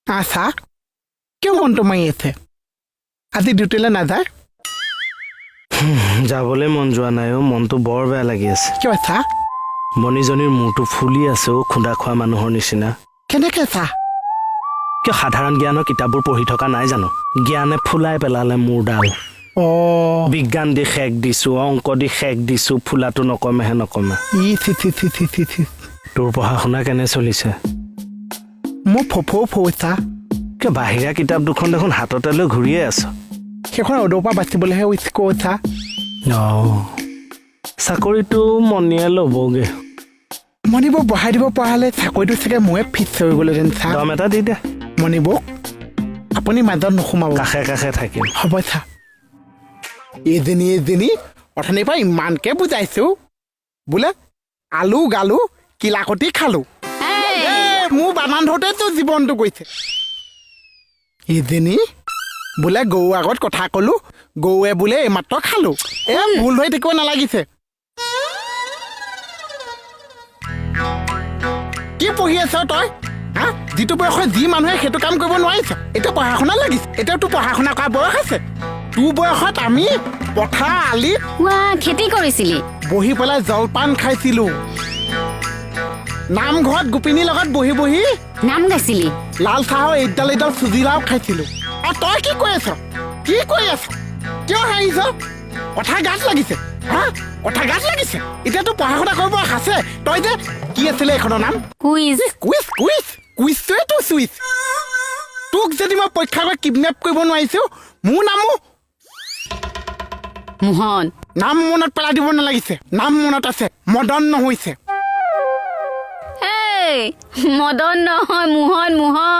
আচ্ছা, কিয় মনটো মাৰি আছে? আজি ডিউটিলৈ নাযায়? যাবলৈ মন যোৱা নাই অ', মনটো বৰ বেয়া লাগি আছে। কিয় চা? মণিজনীৰ মূৰটো ফুলি আছে অ', খুন্দা খোৱা মানুহৰ নিচিনা। কেনেকে চা? কিয়, সাধাৰণ জ্ঞানৰ কিতাপবোৰ পঢ়ি থকা নাই জানো? জ্ঞানে ফুলাই পেলালে মূৰডাল। বিজ্ঞান দি শেষ দিছো, অংক দি শেষ দিছো, ফুলাটো নকমেহে নকমে। ই চি চি চি চি চি চি। তোৰ পঢ়া শুনা কেনে চলিছে? মোৰ ফফৌ ফৌ চা। কিয়, বাহিৰা কিতাপ দুখন দেখোন হাততে লৈ ঘূৰিয়ে আছ? সেইখন ৰ'দৰ পৰা বাচিবলৈহে উইচ চা। অঁ, চাকৰিটো মণিয়ে ল'বগে। মণিবৌক বঢ়াই দিব পৰা হ'লে চাকৰিটো চাগে ময়ে ফিক্স হৈ গ'লহেঁতেন চা। দম এটা দি দে। মণিবৌক আপুনি মাজত নোসোমাব। কাষে কাষে থাকিম। হ'ব চা। এইজনী এইজনী অথনিৰ পৰা ইমানকে বুজাইছো, বোলে আলু গালো কিলাকটি খালো। এ, মোৰ বানান ধৰোঁতে তোৰ জীৱনটো গৈছে। এইজনী বোলে গৰু আগত কথা কলো, গৰুৱে বোলে এইমাত্ৰ খালো। এ, ভুল ধৰি থাকিব নালাগিছে। কি পঢ়ি আছ তই? হা, যিটো বয়সত যি মানুহে সেইটো কাম কৰিব নোৱাৰিছ, এতিয়া পঢ়া শুনা লাগিছে। এতিয়া তোৰ পঢ়া শুনা কৰা বয়স আছে? তোৰ বয়সত আমি পথাৰ আলিত ৱা, খেতি কৰিছিলি? বহি পেলাই জলপান খাইছিলো, নামঘৰত গোপিনীৰ লগত বহি বহি নাম গাইছিলি? লাল চাহৰ এইডাল এইডাল চুজি লাও খাইছিলো। আৰু তই কি কৰি আছ? কি কৰি আছ? কিয় হাঁহিছ? কথা গাত লাগিছে? হা, কথা গাত লাগিছে? এতিয়াতো পঢ়া শুনা কৰিব আছে। তই যে কি আছিলে এইখনৰ নাম? কুইজ। কুইজ, কুইজ, কুইজটোৱে তোৰ চুইচ। তোক যদি মই পৰীক্ষা কৰি কিডনেপ কৰিব নোৱাৰিছো, মোৰ নামো মোহন। নাম মনত পেলাই দিব নালাগিছে, নাম মনত আছে। মদন নহৈছে। এই মদন নহয়, মোহন, মোহন।